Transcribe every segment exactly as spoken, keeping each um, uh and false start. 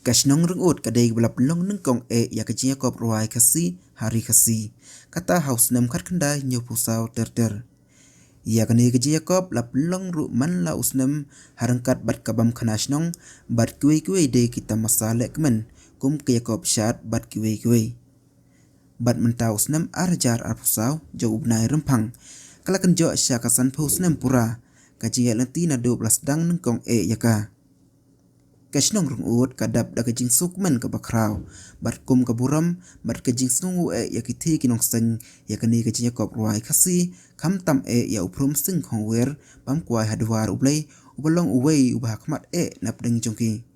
Ka shnong Ryngud ka dei kaba la pynlong nyngkong eh ïa ka jingïakob rwai Khasi ha ri Khasi, kata ha u snem khatkhyndai hynñiewphew saw ter ter. Ïa kane ka jingïakob la pynlong ruh man la u snem ha ryngkat bad ka bam khana shnong bad kiwei kiwei de ki tamasa lehkmen kum ka ïakob shad bad kiwei kiwei. Bad mynta u snem ar hajar arphew saw jong u bnai Rymphang ka la kynjoh sha ka sanphew snem pura ka jingïaid lynti naduh ba la sdang nyngkong eh ïa ka. Ka shnong Ryngud ka dap da ka jingsngewkmen kaba khraw bad kum ka burom bad ka jingsngewnguh eh ïa ki thie ki nongseng ïa kane ka jingïakob rwai Khasi, khamtam eh ïa u Phrom Sing Khongwir bam kwai ha dwar U Blei, uba long uwei uba ha khmat eh na pdeng jong ki.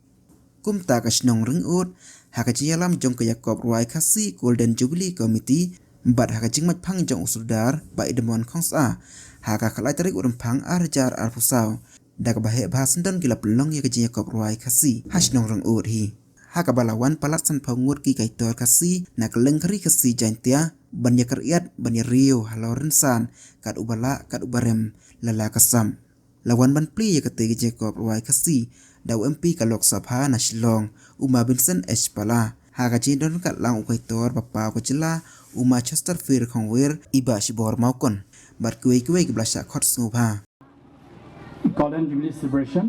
Kumta ka shnong Ryngud ha ka jingïalam jong ka ïakob rwai Khasi Golden Jubilee Committee bad ha ka jingmait phang jong u Sordar Bah Edmond Khongsah ha ka khatlai tarik u Rymphang ar hajar arphew saw, da kaba heh bha syndon ki la pynlong ïa ka jingïakob rwai Khasi ha shnong Ryngud hi, ha kaba la wan palat sanphew ngut ki kaitor Khasi na kylleng ka ri Khasi Jaintia ban ïakyrïat ban ïariew halor rynsan kat uba lah kat uba rem, lada ka sam. La wan ban plie ïa katei ka jingïakob rwai Khasi da u M P ka Lok Sabha na Shillong, u Ma Vincent H Pala, ha ka jingdon ryngkat lang u kaitor ba paw ka jylla, u Ma Chesterfield Khongwir, i Bah Shibor Mawkon bad kiwei kiwei kiba la shah khot sngewbha. Golden Jubilee Celebration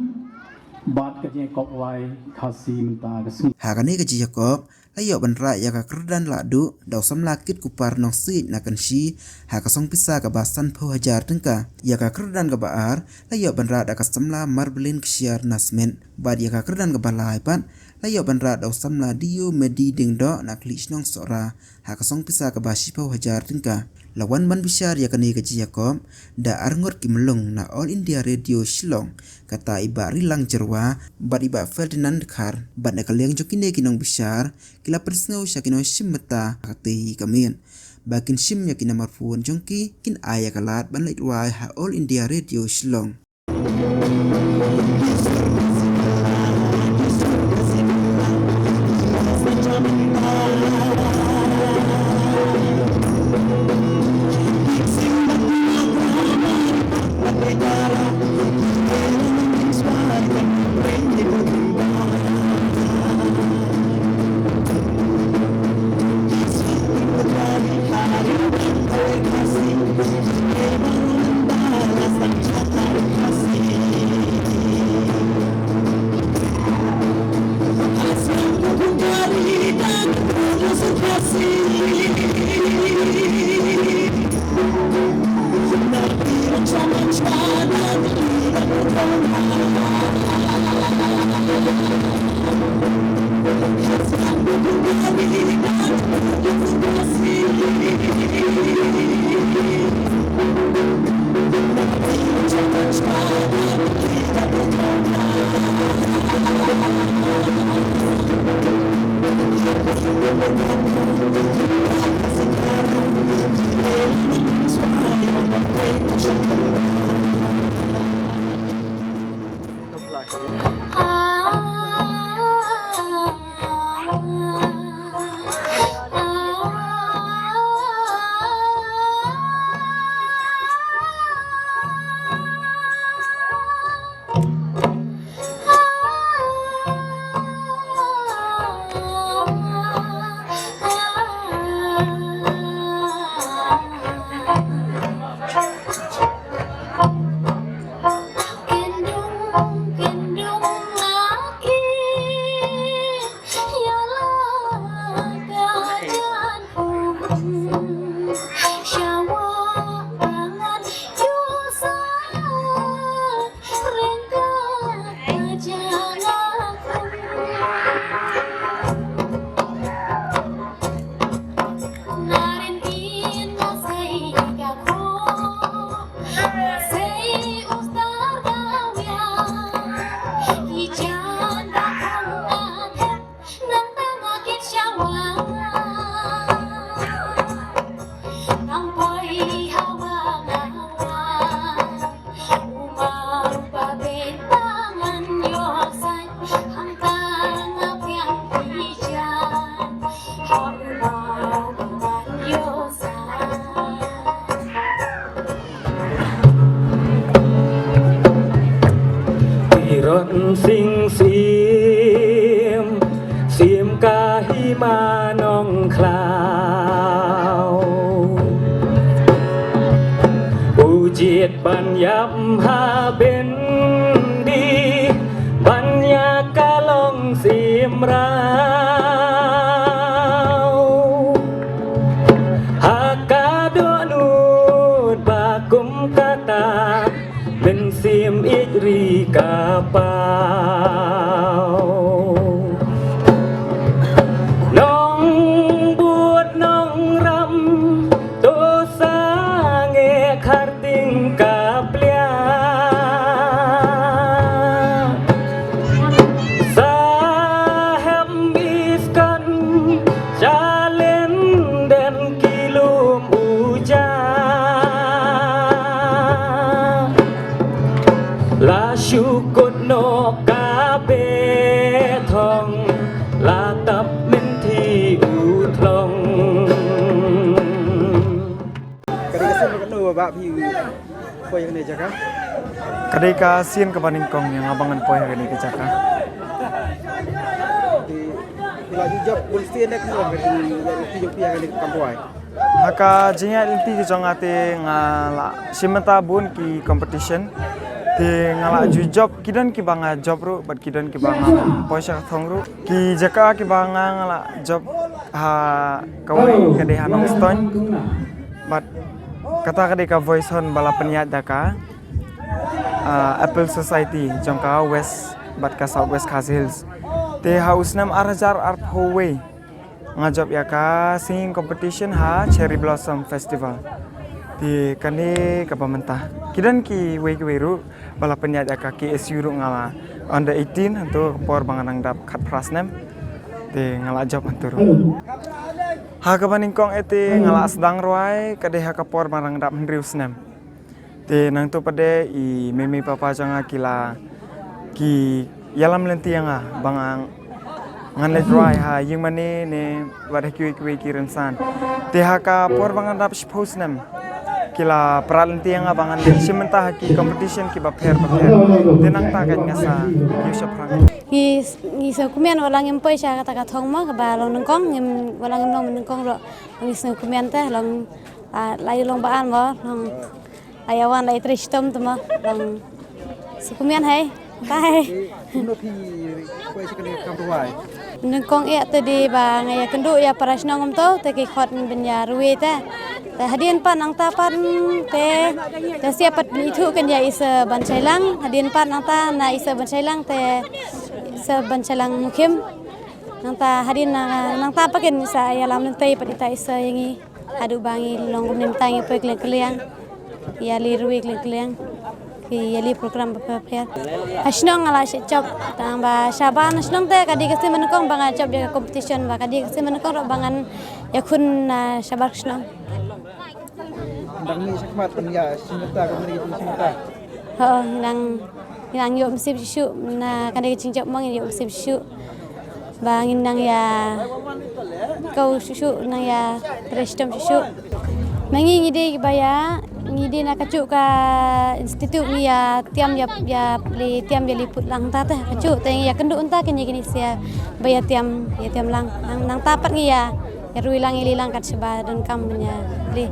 bad ka jingïakob rwai Khasi mynta ka sngi. Ha kane ka jingïakob la ïoh ban rah ïa ka kyrdan lahduh da u samla Kit Kupar Nongsiej na Kynshi ha ka song pisa kaba sanphew hajar tyngka. Ïa ka kyrdan kaba ar la ïoh ban rah da ka samla Marbelin Kshiar na Smit bad ïa ka kyrdan kaba lai pat la ïoh ban rah da u samla Dio Medi Diengdoh na Khlieh Shnong Sohra ha ka song pisa kaba shiphew hajar tyngka. La wan ban bishar ïa kane ka jingïakob da arngut ki mlung na All India Radio Shillong, kata i Bah Rilang Jyrwa bad i Bah Ferdinand Dkhar, bad na ka liang jong kine ki nongbishar ki la pynsngew sha ki nongshim bynta ha katei ka miet ba kin shim ïa ki namar phone jong ki, kin ai ïa ka lad ban leit rwai ha All India Radio Shillong. Sing sim, sim ka hima nongkhlaw. U jied ban ïap ha byndi, ban ïa ka long sim raw. Ha ka dohnud ba kum kata, mynsiem ïeit ri ka paw. Nongbud nongram, to sangeh kharting ka pliang. Sahem ISKCON, Jalen den ki lum u ja. La shu kut noh ka bethong, la tap mynthi u thlong. Ka dei ka sien kano ba phi poi ha kane ka jaka? Ka dei ka sien kaba nyngkong ïa nga ba ngan poi ha kane ka jaka. Te phi la ju jop bun sien ne, kumno ka jingïaid lynti jong phi ha kane ka kam rwai? Ha ka jingïaid lynti ka jong nga te nga la shim bynta bun ki competition. Te nga la ju jop, ki don kiba nga jop ruh bad ki don kiba nga poi sha ka thong ruh. Ki jaka kiba nga, nga la jop ha kawei ka dei ha Nongstoiñ. Bad kata ka dei ka Voice Hunt ba la pynïaid da ka, ah, Apple Society jong ka West bad ka South West Khasi Hills. Te ha u snem ar hajar arphew wei nga jop ïa ka singing competition ha Cherry Blossom Festival. Te kane kaba mynta. Ki don kiwei kiwei ruh ba la pynïaid ïa ka, K S U ruh nga la under eighteen, hangto ka por ba nga dang dap khatphra snem. Te nga la jop hangto ruh. Ha kaba nyngkong eh te nga la sdang rwai ka dei ha ka por ba nga dang dap hynriew snem. Te nangto pat de i mei mei papa jong nga ki la, ki ïalam lynti ïa nga ba nga ngan leit rwai ha ïing mane ne wat ha kiwei kiwei ki rynsan. Te ha ka por ba nga dap shiphew snem ki la pyrkhat lynti ïa nga ba ngan leit shim bynta ha ki competition kiba pher ba pher. Te nangta ka nga sa ïoh shaphrang. Ngi, ngi sngewkmen wat la ngim poi sha kata ka thong mo kaba long nyngkong, ngim, wat la ngim long nyngkong ruh ngi sngewkmen te long, ah, la ïoh long ba an mo long. Ai awan, ai trei shitom te mo. Long sngewkmen hai. Bye. Kumno phi poi sha kane ka kam rwai? Nyngkong eh te dei ba nga ïakynduh ïa para shnong kumto te ki khot ban ïa rwai te. Te hadien pat nangta pat te, te sha pat ban ithuh kan ïa i Sir Banshailang. Hadien pat nangta na i Sir Banshailang te i Sir Banshailang Mukhim. Nangta hadien na, nangta pat kin sa ïalam lynti pat ita i Sir ïa ngi. Haduh ba ngi long kumne mynta ngi poi kylleng kylleng. Ïa leh rwai kylleng kylleng. Ki ïa leh program bapher bapher. Ha shnong nga la shu jop tang ba shabar na shnong te ka dei ka sien ba nyngkong ba nga jop ïa ka competition, ba ka dei ka sien ba nyngkong ruh ba ngan ïakhun na shabar shnong. Dang mih shakhmat ban ïa shim bynta, ka mih shim bynta. Ho, nang, nang ïoh mynsiem shuh shuh na kane ka jingjop mo, ngi ïoh mynsiem shuh shuh. Ba ngin nang ïa, khaw shuh shuh, nang ïa trei shitom shuh shuh. Ma ngi ngi dei ba ïa, ngi dei na kajuh ka institute ngi ïa tiam ïa, ïa plie tiam ïa liput lang ta te kajuh te ngi ïakynduh nangta kine kine sha ba ïa tiam, ïa tiam lang. Nang, nangta pat ngi ïa, ïa rwai lang ïa leh lang kat shaba donkam ïa plie.